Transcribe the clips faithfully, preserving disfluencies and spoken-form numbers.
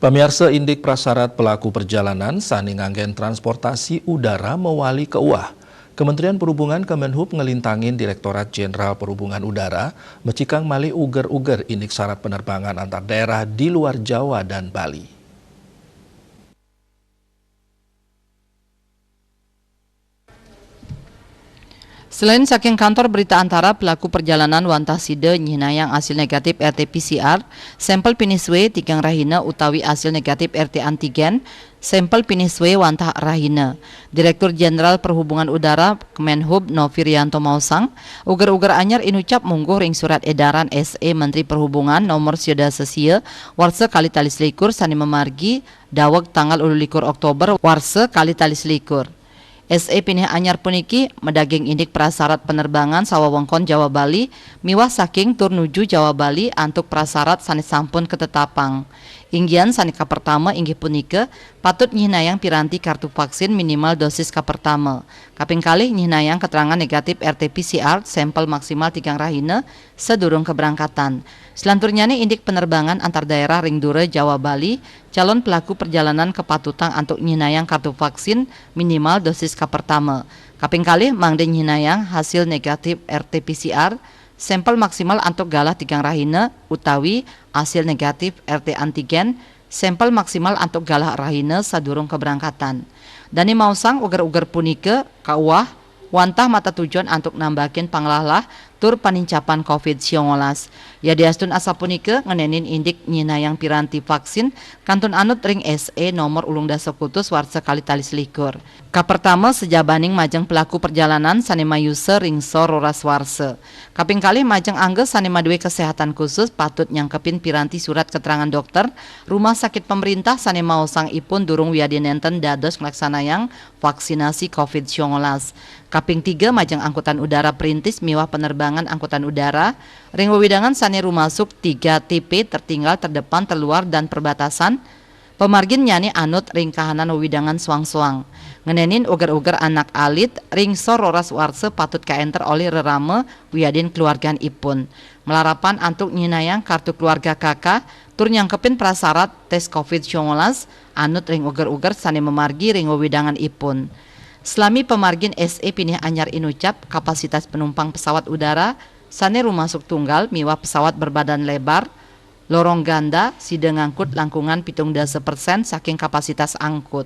Pamiarsa, indik prasarat pelaku perjalanan sané nganggén transportasi udara mawali kaéwah. Kementerian Perhubungan, Kemenhub, ngelintangin Direktorat Jenderal Perhubungan Udara mecikang malih uger-uger indik sarat penerbangan antar daerah di luar Jawa dan Bali. Selain saking kantor berita antara, pelaku perjalanan wantah sida nyihnayang asil negatif R T P C R, sampel pinih sué tigang rahina, utawi asil negatif R T antigen, sampel pinih sué wantah rahina. Direktur Jenderal Perhubungan Udara, Kemenhub, Novi Rianto maosang, uger-uger anyar inucap mungguh ring surat edaran S E Menteri Perhubungan nomor sia dasa sia, warsa kalih tali selikur, sané mamargi daweg tanggal wolu likur Oktober warsa kalih tali selikur. S E pinih anyar puniki madaging indik prasarat penerbangan sawewengkon Jawa Bali miwah saking tur nuju Jawa Bali antuk prasarat sané sampun katetapang. Inggihan sané kapertama inggih punika patut nyihnayang piranti kartu vaksin minimal dosis kapertama. Kaping kalih nyihnayang keterangan negatif R T P C R sampel maksimal tigang rahina sadurung keberangkatan. Selanturnyané indik penerbangan antar daerah ring dura Jawa Bali, calon pelaku perjalanan kapatutang antuk nyihnayang kartu vaksin minimal dosis kapertama. Kaping kalih mangda nyihnayang hasil negatif R T P C R, sampel maksimal antuk galah tigang rahina, utawi asil negatif R T antigen, sampel maksimal antuk galah rahina sadurung kaberangkatan. Dané maosang uger-uger punika kaéwah wantah matatujon antuk nambakin panglahlah tur panincapan covid siangolas. Yadiastun asapunika, ngenénin indik nyihnayang piranti vaksin kantun anut ring S E nomor ulung dasa kutus warsa kalih tali selikur. Kapertama, sajabaning majeng pelaku perjalanan sané mayusa ring sor roras warsa. Kaping kalih, majeng angga sané madué kesehatan khusus patut nyangkepin piranti surat keterangan dokter, rumah sakit pemerintah sané maosang ipun durung wiadin nénten dados nglaksanayang vaksinasi covid siangolas. Kaping tiga, majeng angkutan udara perintis miwah penerbangan angkutan udara ring wewidangan sané rumasuk tiga T P, tertinggal, terdepan, terluar, dan perbatasan, pamarginnyané anut ring kahanan wewidangan soang-soang. Ngenénin uger-uger anak alit ring sor roras warsa patut kaénter olih rerama wiadin keluarganipun. Malarapan antuk nyihnayang kartu keluarga K K tur nyangkepin prasarat tes covid siangolas anut ring uger-uger sané mamargi ring wewidanganipun. Salami pamargin S E pinih anyar inucap, kapasitas penumpang pesawat udara sané rumasuk tunggal miwah pesawat berbadan lebar, lorong ganda, sida ngangkut langkungan pitung dasa persen saking kapasitas angkut.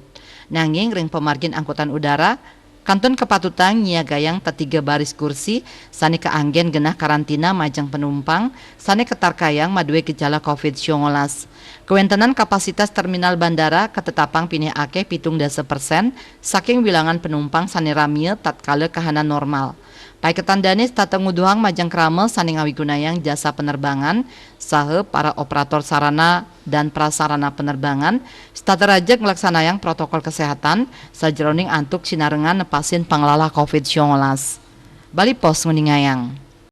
Nanging ring pamargin angkutan udara, kantun kapatutang nyiagayang tetiga baris kursi sané kaanggén genah karantina majeng penumpang sané katarkayang madué gejala covid siangolas. Kawéntenan kapasitas terminal bandara katetapang pinih akéh pitung dasa persen saking wilangan penumpang sané ramia tatkala kahanan normal. Paiketan dané setata nguduhang majeng krama sané ngawigunayang jasa penerbangan saha para operator sarana dan prasarana penerbangan setata raja nglaksanayang protokol kesehatan sajeroning antuk sinarengan nepasin panglalah covid siangolas. Bali Post nguningayang.